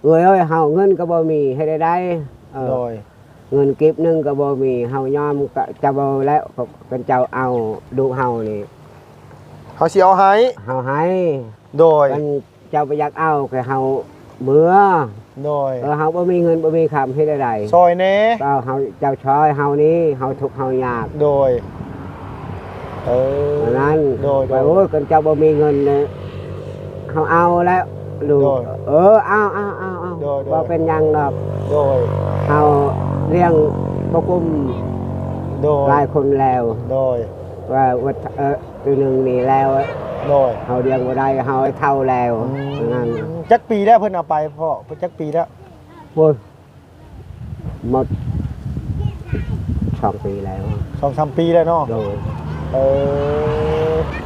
ເອື້ອຍເອີຍ ເຮົາເງິນກໍບໍ່ມີ ເຮັດໃດໃດ ເອີ ໂດຍ ເງິນກີບໜຶ່ງກໍບໍ່ມີ ເຮົາຍອມກະເຈົ້າເວົ້າແລ້ວ ຄັນເຈົ້າເອົາລູກເຮົານີ້ ເຮົາຊິເອົາໃຫ້ ເຮົາໃຫ້ ໂດຍ ຄັນເຈົ້າບໍ່ຢາກເອົາກໍເຮົາເມືອ ໂດຍ ເອີ ເຮົາບໍ່ມີເງິນບໍ່ມີຄຳ ເຮັດໃດໃດ ຊ່ອຍແດ່ ກໍເຮົາ ເຈົ້າຊ່ອຍເຮົານີ້ ເຮົາທຸກເຮົາຍາກ ໂດຍ ເອີ ອັນນັ້ນ ໂດຍ ໂດຍ ວ່າ ໂອ້ຍ ຄັນເຈົ້າບໍ່ມີເງິນເນາະ ເຮົາເອົາແລ້ວລູກ ໂດຍ ເອີ ເອົາໆໆໆ ໂດຍ ໂດຍ ບໍ່ເປັນຫຍັງດອກ ໂດຍ ເຮົາລ້ຽງບໍ່ກຸ້ມ ໂດຍ ຫຼາຍຄົນແລ້ວ ໂດຍ ວ່າ ວ່າ ເອີ ໂຕໜຶ່ງນີ້ແລ້ວ ໂດຍ ເຮົາລ້ຽງບໍ່ໄດ້ ເຮົາເຖົ້າແລ້ວ ອືມ ນັ້ນ ຈັກປີແລ້ວເພິ່ນເອົາໄປພໍ່ ເພິ່ນຈັກປີແລ້ວ? ໂອ້ຍ ໝົດສອງປີແລ້ວ ສອງສາມປີແລ້ວເນາະ ໂດຍ ເອີ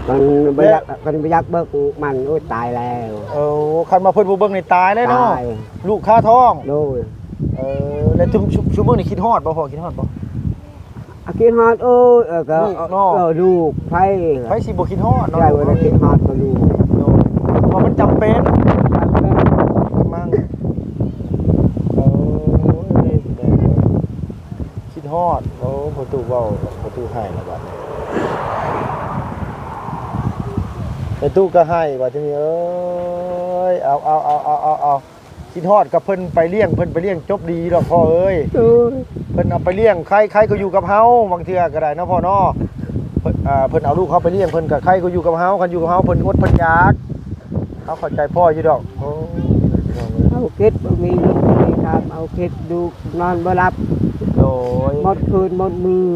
ຄັນບໍ່ຢາກ ເອີ ຄັນບໍ່ຢາກເບິ່ງມັນ ໂອ້ຍ ຕາຍແລ້ວ ເອີ ຄັນວ່າເພິ່ນບໍ່ເບິ່ງນີ້ຕາຍແລ້ວເນາະ ຕາຍ ລູກຄາທ້ອງ ໂດຍ ເອີ ແລ້ວຊຸມ ຊຸມ ຊຸມມື້ນີ້ຄິດຮອດບໍ່ພໍ່ ຄິດຮອດບໍ່? ອາ ຄິດຮອດ ໂອ້ຍ ເອີ ກໍ ລູກເນາະ ເອີ ລູກ ໃຜ ໃຜຊິບໍ່ຄິດຮອດເນາະ ໃຊ່ ວ່າຄິດຮອດກໍລູກ ໂດຍ ເພາະມັນຈຳເປັນ ຈຳເປັນ ມັງ ໂອ້ຍ ຄິດຮອດ ໂອ້ ພໍ່ຕູ້ເວົ້າ ພໍ່ຕູ້ໄຫ້ລະບາດນີ້ ພໍ່ຕູ້ກໍໄຫ້ບາດທີນີ້ ເອີຍ ເອົາ ເອົາ ເອົາ ເອົາ ເອົາ ເອົາ ຄິດຮອດກັບເພິ່ນໄປລ້ຽງ ເພິ່ນໄປລ້ຽງຈົບດີດອກພໍ່ເອີຍ ໂດຍ ເພິ່ນເອົາໄປລ້ຽງ ໃຄ ໃຄກໍຢູ່ກັບເຮົາ ບາງເທື່ອກໍໄດ້ເນາະພໍ່ເນາະ ເພິ່ນ ອ່າ ເພິ່ນເອົາລູກເຮົາໄປລ້ຽງ ເພິ່ນກໍໃຄກໍຢູ່ກັບເຮົາ ຄັນຢູ່ກັບເຮົາເພິ່ນອົດເພິ່ນຢາກ ເຮົາເຂົ້າໃຈພໍ່ຢູ່ດອກ ໂອ້ ເອົາເກັດບໍ່ມີເງິນບໍ່ມີຄຳ ເອົາເກັດລູກນອນບໍ່ຫຼັບ ໂດຍ ໝົດຄືນໝົດມື້.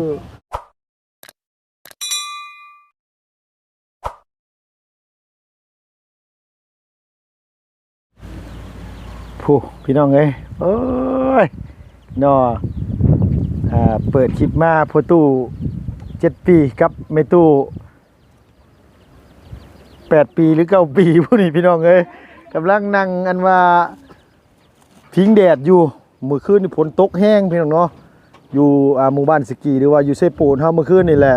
ຜູ້ ພີ່ນ້ອງເອີຍ ໂອ້ຍ ເນາະ ອ່າ ເປີດຄລິບມາ ພໍ່ຕູ້ເຈັດປີກັບແມ່ຕູ້ແປດປີ ຫຼື ເກົ້າປີ ຜູ້ນີ້ ພີ່ນ້ອງເອີຍ ກຳລັງນັ່ງ ອັນວ່າ ພິງແດດຢູ່ ມື້ຄືນນີ້ຝົນຕົກແຮງພີ່ນ້ອງເນາະ ຢູ່ ອ່າ ໝູ່ບ້ານສະກີ ຫຼືວ່າຢູ່ເຊໂປນເຮົາ ມື້ຄືນນີ້ແຫຼະ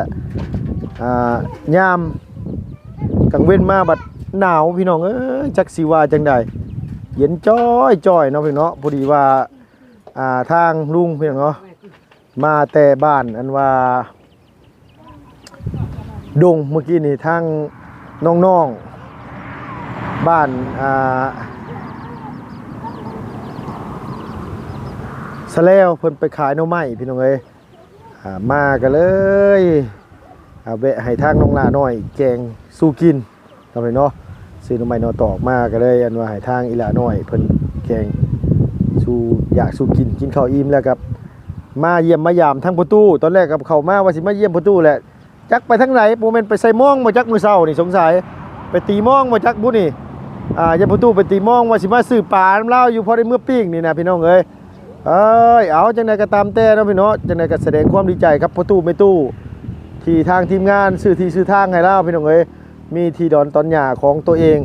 ອ່າ ຍາມກາງເວັນມາບັດໜາວພີ່ນ້ອງເອີຍ ຈັກຊິວ່າຈັ່ງໃດ ເຢັນຈ້ອຍໆເນາະພີ່ນ້ອງເນາະ ພໍດີວ່າ ອ່າ ທາງລຸງພີ່ນ້ອງເນາະ ມາແຕ່ບ້ານ ອັນວ່າ ດົງ ເມື່ອກີ້ນີ້ທາງນ້ອງໆ ບ້ານ ອ່າ ສະແລວ ເພິ່ນໄປຂາຍໜໍ່ໄມ້ພີ່ນ້ອງເອີຍ ອ່າ ມາກໍເລີຍ ອ່າ ແວະໃຫ້ທາງນ້ອງຫຼ້ານ້ອຍແກງສູ່ກິນ ເນາະພີ່ນ້ອງເນາະ ຊື້ໜໍ່ໄມ້ໜໍ່ຕອກມາ ກໍເລີຍ ອັນວ່າໃຫ້ທາງອີ່ຫຼ້ານ້ອຍເພິ່ນແກງສູ່ຢາກສູ່ກິນ ກິນເຂົ້າອີ່ມແລ້ວກໍມາຢ້ຽມມາຢາມທາງພໍ່ຕູ້ ຕອນແລກກໍເຂົ້າມາວ່າຊິມາຢ້ຽມພໍ່ຕູ້ແຫຼະ ຈັກໄປທາງໃດ ບໍ່ແມ່ນໄປໃສ່ມອງບໍ່ຈັກ ມື້ເຊົ້ານີ້ ສົງໄສໄປຕີມອງບໍ່ຈັກບຸນີ້ ອ່າ ຢ້ານພໍ່ຕູ້ໄປຕີມອງ ວ່າຊິມາຊື້ປານຳລາວຢູ່ ພໍໄດ້ເມືອປີ້ງນີ້ນະ ພີ່ນ້ອງເອີຍ ເອີຍ ເອົາ ຈັ່ງໃດກໍຕາມແຕ່ເນາະພີ່ນ້ອງເນາະ ຈັ່ງໃດກໍສະແດງຄວາມດີໃຈກັບພໍ່ຕູ້ແມ່ຕູ້ ທີ່ທາງທີມງານຊື້ທີ່ຊື້ທາງໃຫ້ລາວ ພີ່ນ້ອງເອີຍ ມີທີ່ດອນຕອນຫຍ້າຂອງຕົວເອງ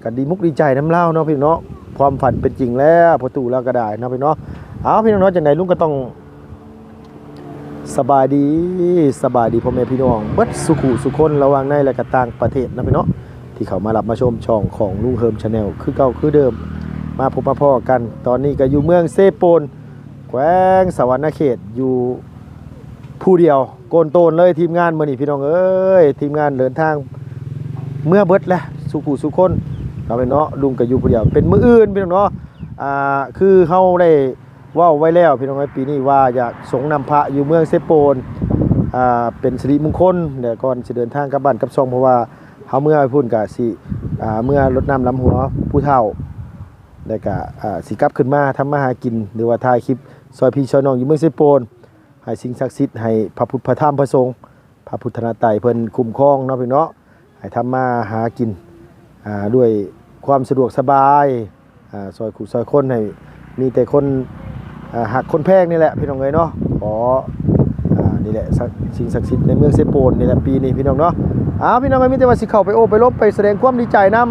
ກໍດີມຸກດີໃຈນຳລາວເນາະພີ່ນ້ອງເນາະ ຄວາມຝັນເປັນຈິງແລ້ວ ພໍ່ຕູ້ລາວກໍໄດ້ເນາະພີ່ນ້ອງເນາະ ເອົາ ພີ່ນ້ອງເນາະ ຈັ່ງໃດລຸງກໍຕ້ອງ ສະບາຍດີ ສະບາຍດີພໍ່ແມ່ພີ່ນ້ອງເບິດສູ່ຜູ້ສູ່ຄົນ ລະຫວ່າງໃນ ແລະ ກໍຕ່າງປະເທດເນາະພີ່ນ້ອງເນາະ ທີ່ເຂົ້າມາຮັບມາຊົມຊ່ອງຂອງລຸງເຮີມ Channel ຄືເກົ່າຄືເດີມ ມາພົບມາພໍ້ກັນ ຕອນນີ້ກໍຢູ່ເມືອງເຊໂປນ ແຂວງສະຫວັນນະເຂດ ຢູ່ຜູ້ດຽວ ໂກນໂຕນເລີຍ ທີມງານມື້ນີ້ພີ່ນ້ອງເອີຍ ທີມງານເດີນທາງເມືອເບິດແລ້ວ ສູ່ຜູ້ສູ່ຄົນເນາະພີ່ນ້ອງເນາະ ລຸງກໍຢູ່ຜູ້ດຽວ ເປັນມື້ອື່ນພີ່ນ້ອງເນາະ ອ່າ ຄືເຮົາໄດ້ເວົ້າໄວ້ແລ້ວພີ່ນ້ອງເອີຍ ປີນີ້ວ່າຢາກສົງນ້ຳພະຢູ່ເມືອງເຊໂປນ ອ່າ ເປັນສິລິມຸງຄົນ ແລະ ກ່ອນຊິເດີນທາງກັບບ້ານກັບຊ່ອງ ເພາະວ່າເຮົາເມືອໄປພຸ້ນກະຊິ ອ່າ ເມືອລົດນ້ຳດຳຫົວຜູ້ເຖົ້າ ແລະ ກະ ອ່າ ຊິກັບຂຶ້ນມາທຳມາຫາກິນ ຫຼືວ່າຖ່າຍຄລິບຊ່ອຍພີ່ຊ່ອຍນ້ອງຢູ່ເມືອງເຊໂປນ ໃຫ້ສິ່ງສັກສິດ ໃຫ້ພະພຸດ ພະທຳ ພະສົງ ພະພຸດທະນາໄຕເພິ່ນຄຸ້ມຄອງເນາະພີ່ນ້ອງເນາະ ໃຫ້ທຳມາຫາກິນ ອ່າ ດ້ວຍຄວາມສະດວກສະບາຍ ອ່າ ຊ່ອຍຄູ່ຊ່ອຍຄົນ ໃຫ້ມີແຕ່ຄົນ ອ່າ ຮັກຄົນແພງນີ້ແຫຼະພີ່ນ້ອງເອີຍເນາະ ຂໍ ອ່າ ນີ້ແຫຼະ ສັກ ສິ່ງສັກສິດໃນເມືອງເຊໂປນນີ້ແຫຼະ ປີນີ້ພີ່ນ້ອງເນາະ ເອົາ ພີ່ນ້ອງເອີຍ ມີແຕ່ວ່າຊິເຂົ້າໄປໂອ້ໄປລົມ ໄປສະແດງຄວາມດີໃຈນຳ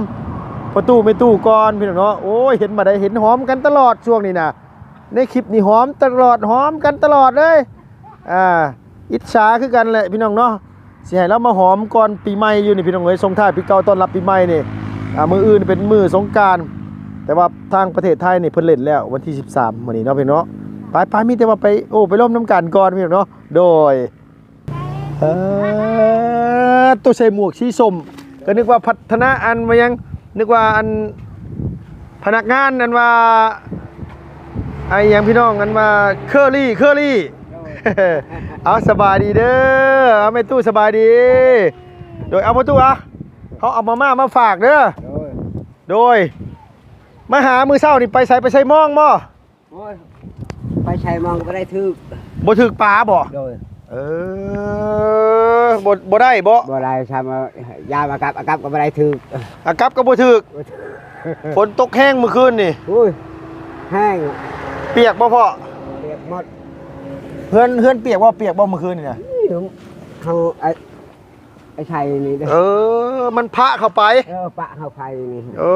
ພໍ່ຕູ້ແມ່ຕູ້ກ່ອນພີ່ນ້ອງເນາະ ໂອ້ຍ ເຫັນມາໄດ້ ເຫັນຫອມກັນຕະຫຼອດຊ່ວງນີ້ນະ ໃນຄລິບນີ້ຫອມຕະຫຼອດ ຫອມກັນຕະຫຼອດເລີຍ ອ່າ ອິດສາຄືກັນແຫຼະພີ່ນ້ອງເນາະ ຊິໃຫ້ລາວມາຫອມກ່ອນປີໃໝ່ຢູ່ນີ້ພີ່ນ້ອງເອີຍ ສົ່ງທ້າຍປີເກົ່າຕ້ອນຮັບປີໃໝ່ນີ້ ອ່າ ມື້ອື່ນເປັນມື້ສົງການ ແຕ່ວ່າທາງປະເທດໄທນີ້ເພິ່ນເຫຼັ້ນແລ້ວ ວັນທີສິບສາມມື້ນີ້ເນາະ ພີ່ນ້ອງເນາະ. ໄປໆ ມີແຕ່ວ່າໄປ ໂອ້ ໄປລົມນຳກັນກ່ອນ ພີ່ນ້ອງເນາະ. ໂດຍ ເອີ ໂຕໃສ່ໝວກສີສົ້ມ ກໍນຶກວ່າພັດທະນາ ອັນວ່າຫຍັງ ນຶກວ່າອັນ ພະນັກງານ ອັນວ່າ ໄອ້ຫຍັງ ພີ່ນ້ອງ ອັນວ່າເຄີຣີ ເຄີຣີ. ໂດຍ ເອົາ ສະບາຍດີເດີ ເອົາ ແມ່ຕູ້ ສະບາຍດີ. ໂດຍ ເອົາ ພໍ່ຕູ້ ອະ ເຮົາເອົາມາມ່າມາຝາກເດີ. ໂດຍ ໂດຍ ມາຫາມື້ເຊົ້ານີ້ໄປໃສ ໄປໃສ່ມອງບໍ່? ໂອ້ຍ ໄປໃສ່ມອງກໍບໍ່ໄດ້ຖືກ ບໍ່ຖືກປາບໍ່? ໂດຍ ເອີ ບໍ່ ບໍ່ໄດ້ບໍ່? ບໍ່ໄດ້ ຊ້ຳ ຢາມອາກັບ ອາກັບກໍບໍ່ໄດ້ຖືກ ອາກັບກໍບໍ່ຖືກ. ບໍ່ຖືກ ຝົນຕົກແຮງມື້ຄືນນີ້. ໂອ້ຍ ແຮງ ປຽກບໍ່ພໍ່? ປຽກໝົດ. ເຮືອນ ເຮືອນປຽກບໍ່? ປຽກບໍ່ມື້ຄືນນີ້ນະ? ເຮົາ ໄອ້ ໄອ້ໄຊນີ້ເດ້. ເອີ ມັນພະເຂົ້າໄປ. ເອີ ປະເຂົ້າໄປນີ້. ໂອ້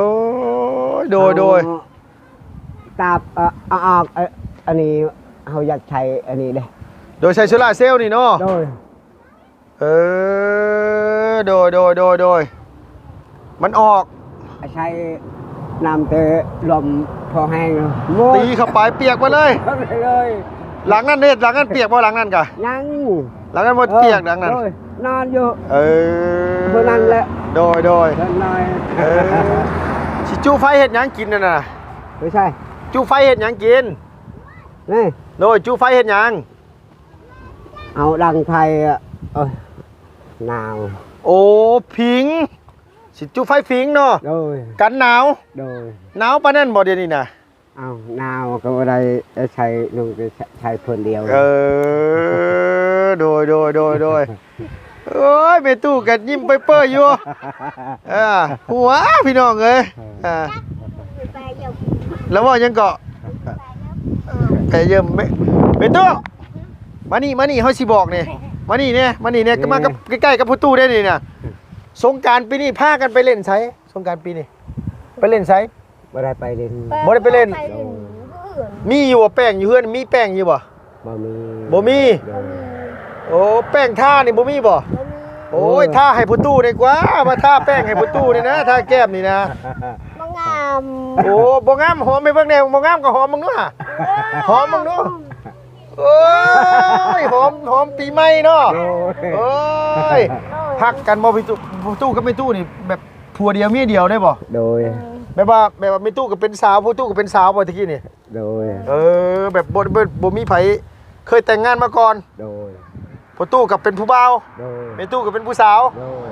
ຍ ໂດຍ ໂດຍ ຕາບ ເອີ ເອົາອອກ ເອີ ອັນນີ້ເຮົາຢາກໃຊ້ອັນນີ້ເດ້. ໂດຍ ໃຊ້ໂຊລາເຊວນີ້ເນາະ. ໂດຍ ເອີ ໂດຍ ໂດຍ ໂດຍ ໂດຍ ມັນອອກ ອາໄສນ້ຳແຕ່ລົມພໍແຮງ ໂອ້ຍ ຕີເຂົ້າໄປປຽກໝົດເລີຍ. ເລີຍ ຫຼັງນັ້ນເຮັດ ຫຼັງນັ້ນປຽກບໍ່? ຫຼັງນັ້ນກະຍັງ ຫຼັງນັ້ນບໍ່ປຽກ ເອີ ຫຼັງນັ້ນ ໂດຍ ນອນຢູ່. ເອີ ມື້ນັ້ນແຫຼະ. ໂດຍ ໂດຍ ເດີນໜ້ອຍ. ເອີ ຊິຈຸໄຟເຮັດຫຍັງກິນນັ້ນນະ? ໄປໃສ? ຈຸໄຟເຮັດຫຍັງກິນ? ນີ້ ໂດຍ ຈຸໄຟເຮັດຫຍັງ? ເອົາດັງໄຟ ເອີຍ ໜາວ. ໂອ້ ຜິງ ຊິຈຸໄຟຜິງເນາະ. ໂດຍ ກັນໜາວ. ໂດຍ ໜາວປານນັ້ນບໍ່ດຽວນີ້ນະ? ເອົ້າ ໜາວກໍບໍ່ໄດ້ໃສ່ ນຸ່ງແຕ່ໃສ່ເພິ່ນດຽວ. ເອີ ໂດຍ ໂດຍ ໂດຍ ໂດຍ. ໂອ້ຍ ແມ່ຕູ້ກໍຍິ້ມເປີຍໆຢູ່. ເອີ ຫົວ ພີ່ນ້ອງເອີຍ. ເອີ ແລ້ວເວົ້າຫຍັງເກາະ? ແປເຢີມ ແມ່ຕູ້ ມານີ້ ມານີ້ ເຮົາຊິບອກນີ້ ມານີ້ແດ່ ມານີ້ແດ່ ມາກັບ ໃກ້ໆ ກັບພໍ່ຕູ້ໄດ້ນີ້ນະ. ສົງການປີນີ້ພາກັນໄປຫຼິ້ນໃສ? ສົງການປີນີ້ໄປຫຼິ້ນໃສ? ບໍ່ໄດ້ໄປຫຼິ້ນ ບໍ່ໄດ້ໄປຫຼິ້ນ. ມີຢູ່ບໍ່ແປ້ງ ຢູ່ເຮືອນ ມີແປ້ງຢູ່ບໍ່? ບໍ່ມີ ບໍ່ມີ. ໂອ້ ແປ້ງທານີ້ບໍ່ມີບໍ່? ໂອ້ຍ ໂອ້ຍ ທາໃຫ້ພໍ່ຕູ້ດີກວ່າ ມາທາແປ້ງໃຫ້ພໍ່ຕູ້ນີ້ນະ ທາແກ້ມນີ້ນະ. ບໍ່ງາມ. ໂອ້ ບໍ່ງາມ ຫອມໃຫ້ເບິ່ງແດ່ ບໍ່ງາມກໍຫອມເບິ່ງດູຫາ ຫອມເບິ່ງດູ. ໂອ້ຍ ຫອມ ຫອມປີໃໝ່ເນາະ. ໂອ້ຍ ຮັກກັນບໍ່ພີ່ຕູ້? ພໍ່ຕູ້ກັບແມ່ຕູ້ນີ້ແບບ ຜົວດຽວເມຍດຽວໄດ້ບໍ່? ໂດຍ ແບບວ່າ ແບບວ່າແມ່ຕູ້ກໍເປັນສາວ ພໍ່ຕູ້ກໍເປັນສາວບໍ່ຕະກີ້ນີ້? ໂດຍ ເອີ ແບບບໍ່ ບໍ່ ບໍ່ມີໃຜເຄີຍແຕ່ງງານມາກ່ອນ. ໂດຍ ພໍ່ຕູ້ກໍເປັນຜູ້ບ່າວ. ໂດຍ ແມ່ຕູ້ກໍເປັນຜູ້ສາວ. ໂດຍ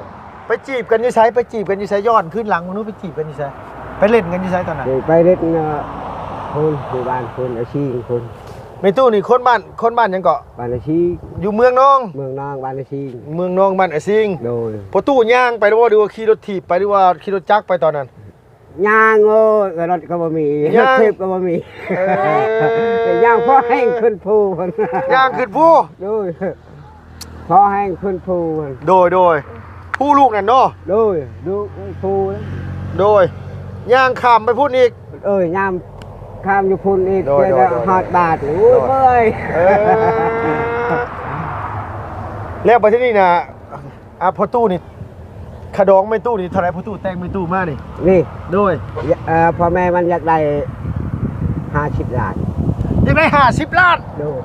ໄປຈີບກັນຢູ່ໃສ? ໄປຈີບກັນຢູ່ໃສ? ຍ້ອນຄືນຫຼັງເບິ່ງດູ ໄປຈີບກັນຢູ່ໃສ? ໄປຫຼິ້ນກັນຢູ່ໃສຕອນນັ້ນ? ໄປຫຼິ້ນ ເອີ ພຸ້ນ ຢູ່ບ້ານພຸ້ນ ອາຊີງພຸ້ນ. ແມ່ຕູ້ນີ້ຄົນບ້ານ ຄົນບ້ານຫຍັງເກາະ? ບ້ານອາຊີງ. ຢູ່ເມືອງນອງ? ເມືອງນອງ ບ້ານອາຊີງ. ເມືອງນອງ ບ້ານອາຊີງ. ໂດຍ ພໍ່ຕູ້ຍ່າງໄປບໍ່ ຫຼືວ່າຂີ່ລົດຖີບໄປ ຫຼືວ່າຂີ່ລົດຈັກໄປຕອນນັ້ນ? ຍ່າງ. ໂອ້ຍ ລົດກໍບໍ່ມີ ຍ່າງ ລົດຖີບກໍບໍ່ມີ. ເອີ ຍ່າງພໍແຮງຂຶ້ນພູພຸ້ນ ຍ່າງຂຶ້ນພູ. ໂດຍ ພໍແຮງຂຶ້ນພູພຸ້ນ. ໂດຍ ໂດຍ ພູລູກນັ້ນເນາະ. ໂດຍ ລູກພູ. ໂດຍ ຍ່າງຂ້າມໄປພຸ້ນອີກ. ເອີຍ ຍາມຂ້າມຢູ່ພຸ້ນອີກ. ໂດຍ ໂດຍ ໂດຍ ຮອດບາດ. ໂອ້ຍ ໂດຍ ເມື່ອຍ. ເອີ ແລ້ວບັດທີນີ້ນະ ອ່າ ພໍ່ຕູ້ນີ້ ຄ່າດອງແມ່ຕູ້ນີ້ເທົ່າໃດ? ພໍ່ຕູ້ແຕ່ງແມ່ຕູ້ມານີ້. ນີ້ ໂດຍ ເອີ ພໍ່ແມ່ມັນຢາກໄດ້ຫ້າສິບລ້ານ. ຢາກໄດ້ຫ້າສິບລ້ານ? ໂດຍ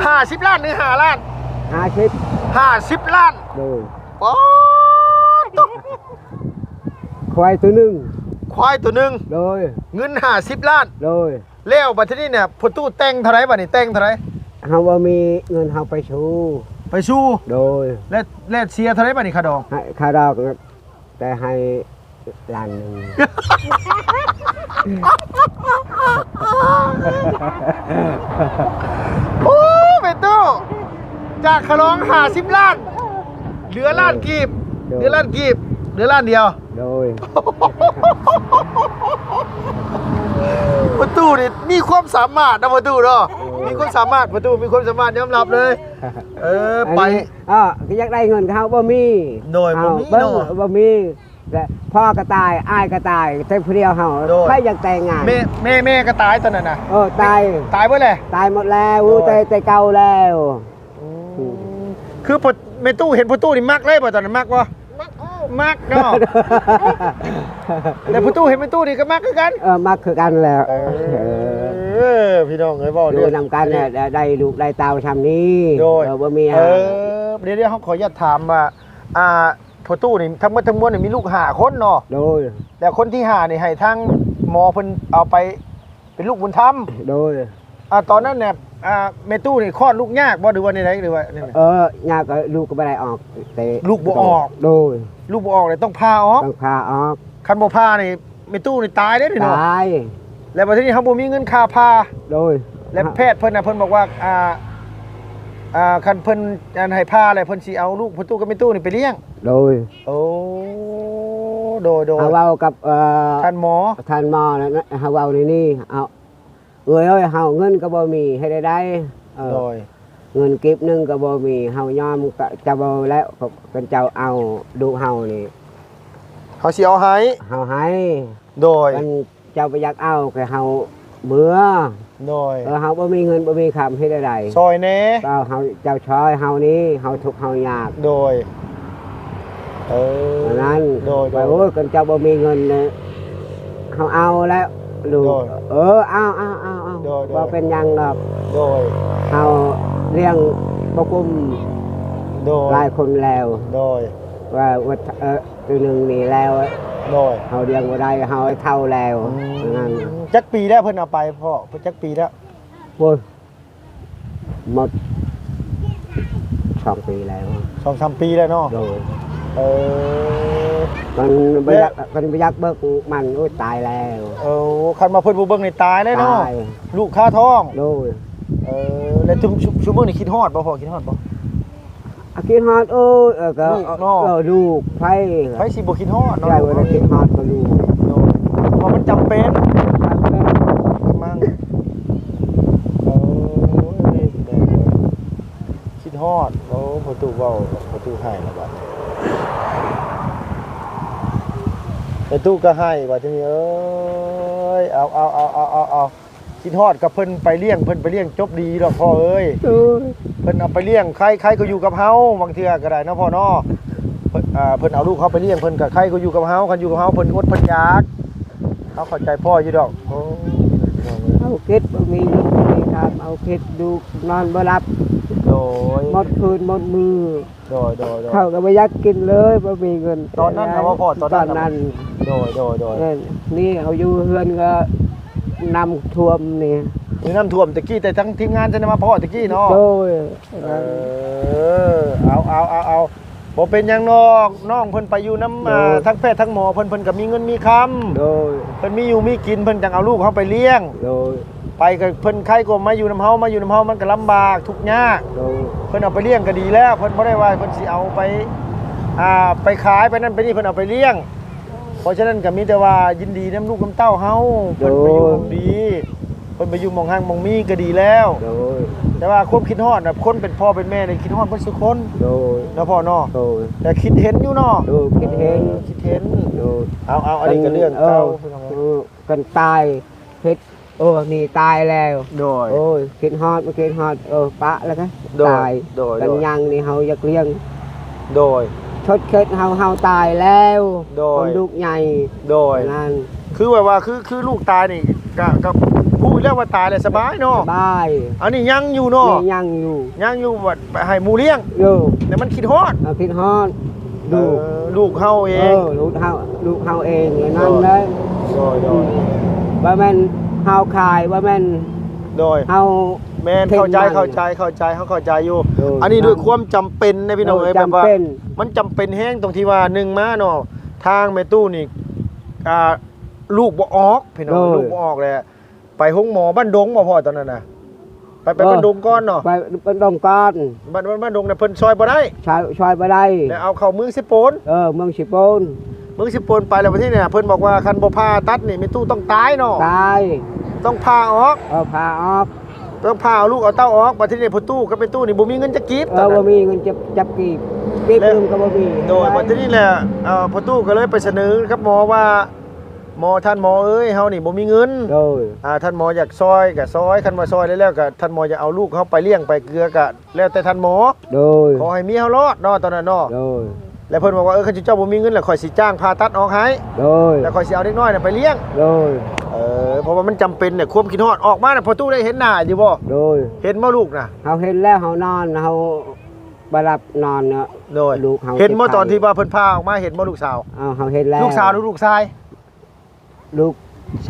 ຫ້າສິບລ້ານ ຫຼື ຫ້າລ້ານ? ຫ້າສິບ ຫ້າສິບລ້ານ. ໂດຍ ປາດໂທ້ ຄວາຍໂຕໜຶ່ງ ຄວາຍໂຕໜຶ່ງ. ໂດຍ ເງິນຫ້າສິບລ້ານ. ໂດຍ ແລ້ວບັດທີນີ້ນະ ພໍ່ຕູ້ແຕ່ງເທົ່າໃດບັດນີ້? ແຕ່ງເທົ່າໃດ? ເຮົາບໍ່ມີເງິນ ເຮົາໄປສູ້ ໄປສູ້. ໂດຍ ແລ້ວ ແລ້ວເສຍເທົ່າໃດບັດນີ້ຄ່າດອງ? ໃຫ້ຄ່າດອງ ແຕ່ໃຫ້ລ້ານໜຶ່ງ. ໂອ້ ແມ່ຕູ້ ຈາກຄ່າດອງຫ້າສິບລ້ານ ເຫຼືອລ້ານກີບ. ໂດຍ ເຫຼືອລ້ານກີບ ເຫຼືອລ້ານດຽວ. ໂດຍ ພໍ່ຕູ້ນີ້ມີຄວາມສາມາດນະ ພໍ່ຕູ້ເນາະ. ໂດຍ ມີຄວາມສາມາດ ພໍ່ຕູ້ມີຄວາມສາມາດ ຍອມຮັບເລີຍ. ເອີ ໄປ ອັນນີ້ ເອີ ກໍຢາກໄດ້ເງິນ ເຮົາບໍ່ມີ. ໂດຍ ເຮົາ ບໍ່ມີ ເບິ່ງ ເນາະ ບໍ່ມີ. ແລະ ພໍ່ກໍຕາຍ ອ້າຍກໍຕາຍ ແຕ່ຜູ້ດຽວເຮົາ. ໂດຍ ໃຜຢາກແຕ່ງງານ? ແມ່ ແມ່ ແມ່ກໍຕາຍຕອນນັ້ນນະ. ເອີ ຕາຍ ຕາຍເບິດແລ້ວ ຕາຍໝົດແລ້ວ. ໂດຍ ແຕ່ ແຕ່ເກົ່າແລ້ວ. ອືມ ອືມ ຄືພໍ່ ແມ່ຕູ້ເຫັນພໍ່ຕູ້ນີ້ມັກເລີຍບໍ່ ຕອນນັ້ນມັກບໍ່? ມັກເນາະ. ແລ້ວພໍ່ຕູ້ເຫັນແມ່ຕູ້ນີ້ກໍມັກຄືກັນ. ເອີ ມັກຄືກັນແຫຼະ. ເອີ ພີ່ນ້ອງເອີຍ ເວົ້າຢູ່ນຳກັນແຫຼະ ໄດ້ລູກໄດ້ເຕົ້າຊ່ຳນີ້. ໂດຍ ເອີ ບໍ່ມີຫຍັງ. ເອີ ດຽວໆ ເຮົາຂໍອະນຸຍາດຖາມວ່າ ອ່າ ພໍ່ຕູ້ນີ້ທັງໝົດທັງມວນນີ້ມີລູກຫ້າຄົນເນາະ. ໂດຍ ແລ້ວຄົນທີຫ້ານີ້ໃຫ້ທາງໝໍເພິ່ນເອົາໄປເປັນລູກບຸນທຳ. ໂດຍ ອ່າ ຕອນນັ້ນນະ ອ່າ ແມ່ຕູ້ນີ້ຄອດລູກຍາກບໍ່ ຫຼືວ່າແນວໃດ ຫຼືວ່າແນວໃດ? ເອີ ຍາກ ກໍລູກກໍບໍ່ໄດ້ອອກເຕະ ລູກບໍ່ອອກ. ໂດຍ ລູກບໍ່ອອກເລີຍ ຕ້ອງຜ່າອອກ. ຕ້ອງຜ່າອອກ. ຄັນບໍ່ຜ່ານີ້ແມ່ຕູ້ນີ້ຕາຍເດ້ນີ້ເນາະ. ຕາຍ. ແລ້ວບັດທີນີ້ເຮົາບໍ່ມີເງິນຄ່າຜ່າ. ໂດຍ ແລ້ວແພດເພິ່ນນະ ເພິ່ນບອກວ່າ ອ່າ ອ່າ ຄັນເພິ່ນອັນໃຫ້ຜ່າແລ້ວ ເພິ່ນຊິເອົາລູກພໍ່ຕູ້ກັບແມ່ຕູ້ນີ້ໄປລ້ຽງ. ໂດຍ ໂອ້ ໂດຍໆ ເຮົາເວົ້າກັບ ເອີ ທ່ານໝໍ ທ່ານໝໍນະ ເຮົາເວົ້າໃນນີ້ ເອົາ ເອີຍ ເຮົາເງິນກໍບໍ່ມີ ເຮັດແນວໃດ? ເອີ ໂດຍ ເງິນກີບໜຶ່ງກໍບໍ່ມີ ເຮົາຍອມກະເຈົ້າແລ້ວ ຄັນເຈົ້າເອົາລູກເຮົານີ້ ເຮົາຊິເອົາໃຫ້ ເຮົາໃຫ້. ໂດຍ ຄັນເຈົ້າບໍ່ຢາກເອົາກໍໃຫ້ເຮົາເມືອ. ໂດຍ ເອີ ເຮົາບໍ່ມີເງິນບໍ່ມີຄຳ ເຮັດແນວໃດ? ຊ່ອຍແດ່. ເຈົ້າ ເຮົາ ເຈົ້າຊ່ອຍເຮົານີ້ ເຮົາທຸກເຮົາຍາກ. ໂດຍ ເອີ ອັນນັ້ນ ໂດຍໆ ວ່າ ໂອ້ຍ ຄັນເຈົ້າບໍ່ມີເງິນເນາະ ເຮົາເອົາແລ້ວລູກ. ໂດຍ ເອີ ເອົາໆໆໆ ໂດຍໆ ບໍ່ເປັນຫຍັງດອກ. ໂດຍ ເຮົາລ້ຽງບໍ່ກຸ້ມ. ໂດຍ ຫຼາຍຄົນແລ້ວ. ໂດຍ ວ່າ ວ່າ ເອີ ໂຕໜຶ່ງນີ້ແລ້ວ. ໂດຍ ເຮົາລ້ຽງບໍ່ໄດ້ ເຮົາເຖົ້າແລ້ວ. ອືມ ນັ້ນ. ຈັກປີແລ້ວເພິ່ນເອົາໄປພໍ່? ເພິ່ນຈັກປີແລ້ວ? ໂອ້ຍ ໝົດສອງປີແລ້ວ ສອງສາມປີແລ້ວເນາະ. ໂດຍ ເອີ ຄັນບໍ່ຢາກ ແລ້ວ ຄັນບໍ່ຢາກເບິ່ງມັນ ໂອ້ຍ ຕາຍແລ້ວ. ເອີ ຄັນວ່າເພິ່ນບໍ່ເບິ່ງນີ້ຕາຍແລ້ວເນາະ. ຕາຍ ລູກຄາທ້ອງ. ໂດຍ ເອີ ແລ້ວຊຸ ຊຸ ຊຸມື້ນີ້ຄິດຮອດບໍ່ພໍ່ ຄິດຮອດບໍ່? ອາ ຄິດຮອດ ໂອ້ຍ ເອີ ກໍ ລູກເນາະ ເອີ ລູກ ໃຜ ໃຜຊິບໍ່ຄິດຮອດເນາະ ໃຜບໍ່ໄດ້ຄິດຮອດກໍລູກ. ໂດຍ ເພາະມັນຈຳເປັນ ຈຳເປັນ ມັນ ໂອ້ຍ ຄິດຮອດ. ໂອ້ ພໍ່ຕູ້ເວົ້າ ພໍ່ຕູ້ໄຫ້ລະບາດນີ້ ພໍ່ຕູ້ກໍໄຫ້ບາດນີ້ ເອີຍ ເອົາ ເອົາ ຄິດຮອດກັບເພິ່ນໄປລ້ຽງ ເພິ່ນໄປລ້ຽງຈົບດີດອກພໍ່ເອີຍ. ໂດຍ ເພິ່ນເອົາໄປລ້ຽງ ໃຄ ໃຄກໍຢູ່ກັບເຮົາ ບາງເທື່ອກໍໄດ້ເນາະພໍ່ເນາະ. ເພິ່ນ ອ່າ ເພິ່ນເອົາລູກເຮົາໄປລ້ຽງ ເພິ່ນກໍໃຄກໍຢູ່ກັບເຮົາ ຄັນຢູ່ກັບເຮົາເພິ່ນອົດເພິ່ນຢາກ. ເຮົາເຂົ້າໃຈພໍ່ຢູ່ດອກ. ໂອ້ ເຮົາຄິດບໍ່ມີເງິນບໍ່ມີຄຳ ເຮົາຄິດຢູ່ນອນບໍ່ຫຼັບ. ໂດຍ ໝົດຄືນໝົດມື້. ໂດຍໆໆ ເຂົ້າກໍບໍ່ຢາກກິນເລີຍ ບໍ່ມີເງິນ. ຕອນນັ້ນນະບໍ່ພໍ່ ຕອນນັ້ນນະ? ຕອນນັ້ນ ໂດຍໆໆ ແມ່ນ ນີ້ເຮົາຢູ່ເຮືອນກໍນ້ຳຖ້ວມນີ້ ມີນ້ຳຖ້ວມຕະກີ້ ແຕ່ທັງທີມງານຈະໄດ້ມາພໍ້ຕະກີ້ເນາະ. ໂດຍ ເອີ ເອົາໆໆໆ ບໍ່ເປັນຫຍັງດອກ ນ້ອງເພິ່ນໄປຢູ່ນຳ ໂດຍ ອ່າ ທັງແພດທັງໝໍເພິ່ນ ເພິ່ນກໍມີເງິນມີຄຳ. ໂດຍ ເພິ່ນມີຢູ່ມີກິນ ເພິ່ນຈັ່ງເອົາລູກເຮົາໄປລ້ຽງ. ໂດຍ ໄປກໍເພິ່ນໃຄກວ່າມາຢູ່ນຳເຮົາ ມາຢູ່ນຳເຮົາມັນກໍລຳບາກທຸກຍາກ. ໂດຍ ເພິ່ນເອົາໄປລ້ຽງກໍດີແລ້ວ ເພິ່ນບໍ່ໄດ້ວ່າເພິ່ນຊິເອົາໄປ ອ່າ ໄປຂາຍໄປນັ້ນໄປນີ້ ເພິ່ນເອົາໄປລ້ຽງ. ເພາະສະນັ້ນກໍມີແຕ່ວ່າຍິນດີນຳລູກນຳເຕົ້າເຮົາ. ໂດຍ ເພິ່ນໄປຢູ່ໝ່ອງດີ ເພິ່ນໄປຢູ່ໝ່ອງຮັ່ງໝ່ອງມີກໍດີແລ້ວ. ໂດຍ ແຕ່ວ່າຄວາມຄິດຮອດນະ ຄົນເປັນພໍ່ເປັນແມ່ນີ້ຄິດຮອດເບິດສູ່ຄົນ. ໂດຍ ເນາະພໍ່ເນາະ. ໂດຍ ແຕ່ຄິດເຫັນຢູ່ເນາະ. ໂດຍ ຄິດເຫັນ ເອີ ຄິດເຫັນ. ໂດຍ ເອົາໆ ອັນນີ້ກໍເລື່ອງເກົ່າ ເອີ ພີ່ນ້ອງເອີຍ ເອີ ກັນຕາຍ ເຮັດ ໂອ້ ນີ້ຕາຍແລ້ວ. ໂດຍ ໂອ້ຍ ຄິດຮອດ ມາຄິດຮອດ ເອີ ປະແລ້ວກະ ໂດຍ ຕາຍ. ໂດຍ ກັນຍັງນີ້ເຮົາຢາກລ້ຽງ. ໂດຍ ຊົດເຂດເຮົາ ເຮົາຕາຍແລ້ວ. ໂດຍ ຄົນລູກໃຫຍ່. ໂດຍ ນັ້ນ ຄືແບບວ່າ ຄື ຄືລູກຕາຍນີ້ ກະ ກະຮູ້ຢູ່ແລ້ວວ່າຕາຍແລ້ວສະບາຍເນາະ. ສະບາຍ ອັນນີ້ຍັງຢູ່ເນາະ. ນີ້ຍັງຢູ່ ຍັງຢູ່ ບັດໄປໃຫ້ໝູ່ລ້ຽງ. ໂດຍ ແຕ່ມັນຄິດຮອດ ເຮົາຄິດຮອດ ລູກ ເອີ ລູກເຮົາເອງ. ເອີ ລູກເຮົາ ລູກເຮົາເອງ ໂດຍ ນັ້ນເລີຍ. ໂດຍໆ ອືມ ວ່າແມ່ນເຮົາຂາຍ ວ່າແມ່ນ ໂດຍ ເຮົາ ແມ່ນ ເຂົ້າໃຈ ເຂົ້າໃຈ ເຂົ້າໃຈ ເຮົາເຂົ້າໃຈຢູ່. ໂດຍ ອັນນີ້ດ້ວຍຄວາມຈຳເປັນນະ ພີ່ນ້ອງເອີຍ ແບບວ່າ ມັນຈຳເປັນແຮງ ຕອງທີ່ວ່າ ໜຶ່ງມາເນາະ ທາງແມ່ຕູ້ນີ້ ອ່າ ລູກບໍ່ອອກ ພີ່ນ້ອງ. ໂດຍ ລູກບໍ່ອອກແລ້ວ ໄປໂຮງໝໍບ້ານດົງບໍ່ພໍ່ ຕອນນັ້ນນະ? ໄປ ໄປ ເອີ ບ້ານດົງກ່ອນເນາະ. ໄປບ້ານດົງກ່ອນ. ບ້ານ ບ້ານ ບ້ານດົງນະເພິ່ນຊ່ອຍບໍ່ໄດ້. ຊ່ອຍ ຊ່ອຍບໍ່ໄດ້. ແລ້ວເອົາເຂົ້າເມືອງເຊໂປນ. ເອີ ເມືອງເຊໂປນ. ເມືອງເຊໂປນໄປແລ້ວ ບັດທີນີ້ນະ ເພິ່ນບອກວ່າຄັນບໍ່ຜ່າຕັດນີ້ ແມ່ຕູ້ຕ້ອງຕາຍເນາະ. ຕາຍ. ຕ້ອງຜ່າອອກ. ເອີ ຜ່າອອກ. ຕ້ອງຜ່າເອົາລູກເອົາເຕົ້າອອກ. ບັດທີນີ້ພໍ່ຕູ້ກັບແມ່ຕູ້ນີ້ບໍ່ມີເງິນຈັກກີບ. ເອີ ຕອນນັ້ນ ບໍ່ມີເງິນຈັກ ຈັກກີບ. ກີບໜຶ່ງກໍບໍ່ມີ. ໂດຍ ບັດທີນີ້ແຫຼະ ເອີ ພໍ່ຕູ້ກໍເລີຍໄປສະເໜີກັບໝໍວ່າ ເ ໝໍ ທ່ານໝໍເອີຍ ເຮົານີ້ບໍ່ມີເງິນ ໂດຍ ອ່າ ທ່ານໝໍຢາກຊ່ອຍກໍຊ່ອຍ ຄັນວ່າຊ່ອຍແລ້ວ ແລ້ວກໍທ່ານໝໍຢາກເອົາລູກເຮົາໄປລ້ຽງໄປເກືອ ກໍແລ້ວແຕ່ທ່ານໝໍ ໂດຍ ຂໍໃຫ້ເມຍເຮົາລອດເນາະ ຕອນນັ້ນເນາະ ໂດຍ ແລ້ວເພິ່ນບອກວ່າ ເອີ ຄັນເຈົ້າບໍ່ມີເງິນ ແລ້ວຂ້ອຍຊິຈ້າງຜ່າຕັດອອກໃຫ້ ໂດຍ ແລ້ວຂ້ອຍຊິເອົາເດັກນ້ອຍນະໄປລ້ຽງ ໂດຍ ເອີ ເພາະວ່າມັນຈຳເປັນນະ ຄວາມຄິດຮອດອອກມານະ ພໍ່ຕູ້ໄດ້ເຫັນໜ້າຢູ່ບໍ່? ໂດຍ ເຫັນບໍ່ລູກນະ? ເຮົາເຫັນແລ້ວ ເຮົານອນ ເຮົາບໍ່ຫຼັບນອນເນາະ ໂດຍ ລູກເຮົາ ເຫັນບໍ່ ຕອນທີ່ວ່າເພິ່ນພາອອກມາ ເຫັນບໍ່ລູກສາວ? ເອີ ເຮົາເຫັນແລ້ວ ລູກສາວຫຼືລູກຊາຍ? ລູກ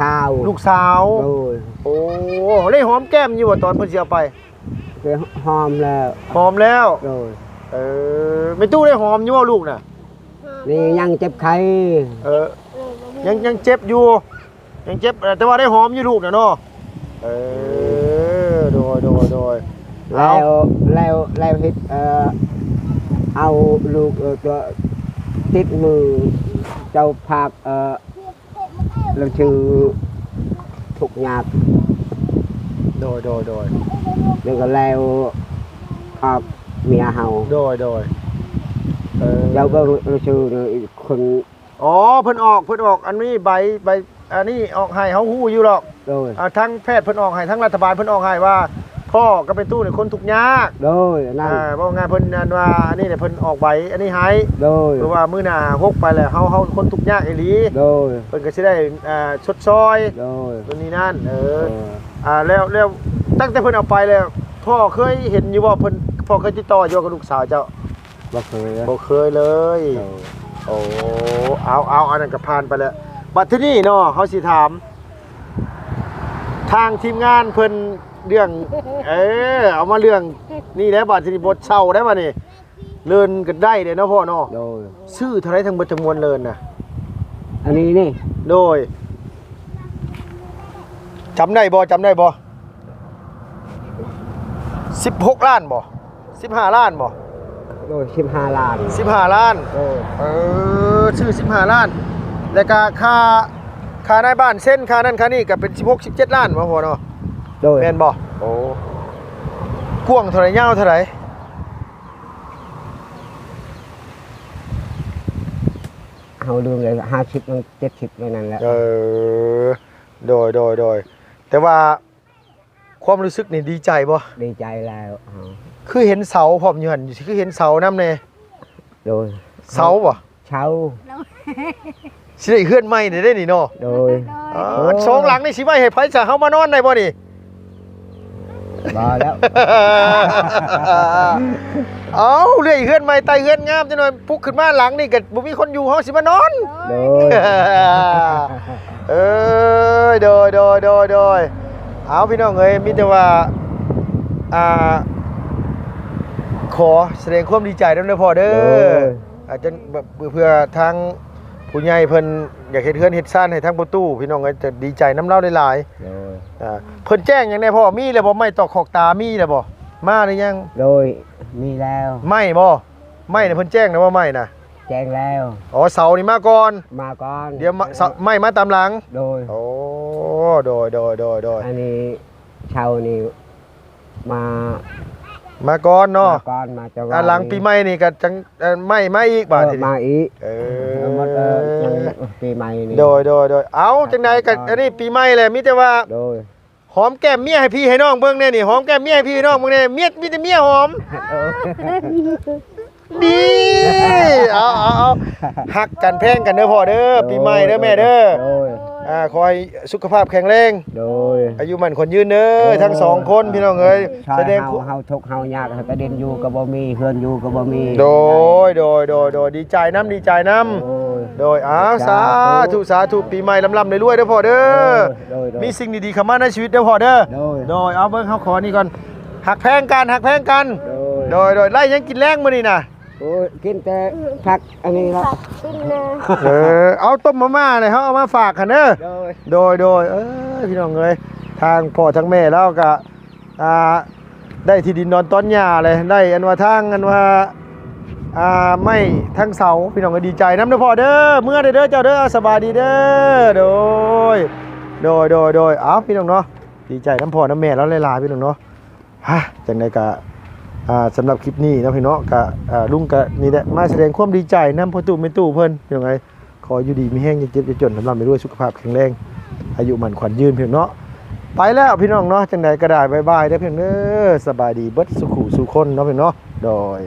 ສາວ ລູກສາວ ໂດຍ ໂອ້ ໄດ້ຫອມແກ້ມຢູ່ບໍ່ ຕອນເພິ່ນຊິເອົາໄປ? ໄດ້ຫອມແລ້ວ ຫອມແລ້ວ ໂດຍ ເອີ ແມ່ຕູ້ໄດ້ຫອມຢູ່ບໍ່ລູກນະ? ນີ້ຍັງເຈັບໄຂ້ ເອີ ຍັງ ຍັງເຈັບຢູ່ ຍັງເຈັບ ແຕ່ວ່າໄດ້ຫອມຢູ່ລູກນະເນາະ ເອີ ໂດຍ ໂດຍ ໂດຍ ແລ້ວ ເອົາ ແລ້ວ ແລ້ວເຮັດ ເອີ ເອົາລູກ ເອີ ຕົວຕິດມືເຈົ້າພາກ ເອີ ລາຍຊື່ທຸກຍາກ ໂດຍ ໂດຍ ໂດຍ ແລ້ວກໍແລ້ວອອກເມຍເຮົາ ໂດຍ ໂດຍ ເອີ ເຈົ້າເບິ່ງລາຍຊື່ນີ້ຄົນ ອໍ ເພິ່ນອອກ ເພິ່ນອອກອັນນີ້ໃບ ໃບອັນນີ້ອອກໃຫ້ ເຮົາຮູ້ຢູ່ດອກ ໂດຍ ອ່າ ທາງແພດເພິ່ນອອກໃຫ້ ທາງລັດຖະບານເພິ່ນອອກໃຫ້ວ່າ ພໍ່ກັບແມ່ຕູ້ນີ້ຄົນທຸກຍາກ ໂດຍ ອັນນັ້ນ ອ່າ ເວົ້າງ່າຍເພິ່ນອັນວ່າ ອັນນີ້ແຫຼະ ເພິ່ນອອກໃບອັນນີ້ໃຫ້ ໂດຍ ເພາະວ່າມື້ໜ້າຫົກໄປແລ້ວ ເຮົາ ເຮົາຄົນທຸກຍາກອີ່ຫຼີ ໂດຍ ເພິ່ນກໍຊິໄດ້ ອ່າ ຊົດຊ່ອຍ ໂດຍ ໂນ່ນນີ້ນັ້ນ ເອີ ເອີ ອ່າ ແລ້ວ ແລ້ວຕັ້ງແຕ່ເພິ່ນເອົາໄປແລ້ວ ພໍ່ເຄີຍເຫັນຢູ່ບໍ່? ເພິ່ນ ພໍ່ເຄີຍຕິດຕໍ່ຢູ່ກັບລູກສາວເຈົ້າ? ບໍ່ເຄີຍເລີຍ ບໍ່ເຄີຍເລີຍ ໂດຍ ໂອ້ ເອົາ ເອົາ ອັນນັ້ນກໍຜ່ານໄປແລ້ວ ບັດທີນີ້ເນາະ ເຮົາຊິຖາມ ທາງທີມງານເພິ່ນເລື່ອງ ເອີ ເອົາມາເລື່ອງນີ້ແຫຼະ ບັດທີນີ້ບົດເຊົ່າໄດ້ບັດນີ້ ເລີນກໍໄດ້ເດ້ເນາະພໍ່ເນາະ ໂດຍ ຊື້ເທົ່າໃດທັງເບິດທັງມວນເລີນນະ? ອັນນີ້ນີ້ ໂດຍ ຈຳໄດ້ບໍ່? ຈຳໄດ້ບໍ່? ສິບຫົກລ້ານບໍ່? ສິບຫ້າລ້ານບໍ່? ໂດຍ ສິບຫ້າລ້ານ ສິບຫ້າລ້ານ ໂດຍ ເອີ ຊື້ສິບຫ້າລ້ານ ແລ້ວກະຄ່າ ຄ່ານາຍບ້ານເຊັນ ຄ່ານັ້ນຄ່ານີ້ກະເປັນສິບຫົກ ສິບເຈັດລ້ານບໍ່ພໍ່ເນາະ? ໂດຍ ແມ່ນບໍ່? ໂອ້ ກວ້າງເທົ່າໃດ? ຍາວເທົ່າໃດ? ເຮົາລືມແລ້ວ ຫ້າສິບ ເຈັດສິບ ແນວນັ້ນແຫຼະ ເອີ ໂດຍ ໂດຍ ໂດຍ ແຕ່ວ່າ ຄວາມຮູ້ສຶກນີ້ດີໃຈບໍ່? ດີໃຈແລ້ວ ຄືເຫັນເສົາພ້ອມຢູ່ຫັ້ນ ຄືເຫັນເສົານຳແດ່ ໂດຍ ເສົາບໍ່? ເຊົາ ຊິໄດ້ເຮືອນໃໝ່ແລ້ວເດ້ນີ້ເນາະ ໂດຍ ໂອ້ ສອງຫຼັງນີ້ຊິໄວ້ໃຫ້ໃຜຊະ? ເຮົາມານອນໄດ້ບໍ່ນີ້? ບໍ່ແລ້ວ ເອົ້າ ເລື່ອຍເຮືອນໃໝ່ ໃຕ້ເຮືອນງາມ ຈັກໜ່ອຍປຸກຂຶ້ນມາຫຼັງນີ້ກໍບໍ່ມີຄົນຢູ່ ເຮົາຊິມານອນ ໂດຍ ເອີຍ ໂດຍ ໂດຍ ໂດຍ ໂດຍ ເອົາ ພີ່ນ້ອງເອີຍ ມີແຕ່ວ່າ ອ່າ ຂໍສະແດງຄວາມດີໃຈນຳເດີພໍ່ເດີ ໂດຍ ອາ ຈົນ ເພື່ອທາງຜູ້ໃຫຍ່ເພິ່ນຢາກເຮັດເຮືອນເຮັດຊານໃຫ້ທາງພໍ່ຕູ້ ພີ່ນ້ອງເອີຍ ຈະດີໃຈນຳລາວຫຼາຍໆ ໂດຍ ອ່າ ເພິ່ນແຈ້ງຫຍັງແດ່ພໍ່? ມີແລ້ວບໍ່? ໄມ້ຕອກຂອກຕາມີແລ້ວບໍ່? ມາຫຼືຍັງ? ໂດຍ ມີແລ້ວ ໄມ້ບໍ່? ໄມ້ນະ ເພິ່ນແຈ້ງແລ້ວບໍ່? ໄມ້ນະ ແຈ້ງແລ້ວ ອໍ ເສົານີ້ມາກ່ອນ ມາກ່ອນ ດຽວມາ ເສົາ ໄມ້ມາຕາມຫຼັງ ໂດຍ ໂອ້ ໂດຍ ໂດຍ ໂດຍ ອັນນີ້ເຊົານີ້ ມາ ມາກ່ອນເນາະ ມາກ່ອນ ມາຈະວ່າ ອ່າ ຫຼັງປີໃໝ່ນີ້ກໍຈັງ ເອີ ໄມ້ມາອີກບາດນີ້ ເອີ ມາອີກ ເອີ ເອີ ປີໃໝ່ນີ້ ໂດຍ ໂດຍ ໂດຍ ເອົາ ຈັ່ງໃດກໍ ອັນນີ້ປີໃໝ່ແຫຼະ ມີແຕ່ວ່າ ໂດຍ ຫອມແກ້ມເມຍໃຫ້ພີ່ໃຫ້ນ້ອງເບິ່ງແດ່ນີ້ ຫອມແກ້ມເມຍໃຫ້ພີ່ໃຫ້ນ້ອງເບິ່ງແດ່ ເມຍ ມີແຕ່ເມຍຫອມ ເອີ ດີ ເອົາ ເອົາ ເອົາ ຮັກກັນແພງກັນເດີພໍ່ເດີ ໂດຍ ປີໃໝ່ເດີແມ່ເດີ ໂດຍ ອ່າ ຂໍໃຫ້ສຸຂະພາບແຂງແຮງ ໂດຍ ອາຍຸໝັ້ນຂວັນຍືນເດີ ໂດຍ ທັງສອງຄົນ ພີ່ນ້ອງເອີຍ ຊ່ອຍ ສະແດງ ເຮົາ ເຮົາທຸກເຮົາຍາກ ເຮົາກະດິນຢູ່ກະບໍ່ມີ ເຮືອນຢູ່ກະບໍ່ມີ ໂດຍ ໂດຍ ໂດຍ ໂດຍ ດີໃຈນຳ ດີໃຈນຳ ໂດຍ ໂດຍ ເອົາ ສາທຸ ສາທຸ ສາທຸ ປີໃໝ່ລ່ຳໆລວຍໆເດີພໍ່ເດີ ໂດຍ ໂດຍ ໂດຍ ມີສິ່ງດີໆເຂົ້າມາໃນຊີວິດເດີພໍ່ເດີ ໂດຍ ໂດຍ ເອົາ ເບິ່ງ ເຮົາຂໍນີ້ກ່ອນ ຮັກແພງກັນ ຮັກແພງກັນ ໂດຍ ໂດຍ ໂດຍ ໄລ່ຫຍັງກິນແລງມື້ນີ້ນະ? ໂອ້ຍ ກິນແຕ່ຜັກອັນນີ້ລະ ເອີ ເອົາຕົ້ມມາມ່າແຫຼະ ເຮົາເອົາມາຝາກຫັ້ນເດີ ໂດຍ ໂດຍ ໂດຍ ເອີຍ ພີ່ນ້ອງເອີຍ ທາງພໍ່ທາງແມ່ລາວກະ ອ່າ ໄດ້ທີ່ດິນນອນຕອນຫຍ້າແຫຼະ ໄດ້ອັນວ່າທາງ ອັນວ່າ ອ່າ ໄມ້ທາງເສົາ ພີ່ນ້ອງເອີຍ ດີໃຈນຳເດີພໍ່ເດີ ເມືອເດີເດີເຈົ້າເດີ ສະບາຍດີເດີ ໂດຍ ໂດຍ ໂດຍ ໂດຍ ເອົາ ພີ່ນ້ອງເນາະ ດີໃຈນຳພໍ່ນຳແມ່ລາວຫຼາຍໆ ພີ່ນ້ອງເນາະ ຮະ ຈັ່ງໃດກະ ອ່າ ສຳລັບຄລິບນີ້ເນາະ ພີ່ນ້ອງເນາະ ກະ ອ່າ ລຸງກະນີ້ແຫຼະ ມາສະແດງຄວາມດີໃຈນຳພໍ່ຕູ້ແມ່ຕູ້ເພິ່ນ ພີ່ນ້ອງເອີຍ ຂໍຢູ່ດີມີແຮງ ຢ່າເຈັບຢ່າຈົນ ລ່ຳໆລວຍໆ ສຸຂະພາບແຂງແຮງ ອາຍຸໝັ້ນຂວັນຍືນ ພີ່ນ້ອງເນາະ. ໄປແລ້ວພີ່ນ້ອງເນາະ ຈັ່ງໃດກໍໄດ້ ບາຍບາຍເດີພີ່ນ້ອງເດີ ສະບາຍດີເບິດສູ່ຄູ່ສູ່ຄົນເນາະພີ່ນ້ອງເນາະ ໂດຍ.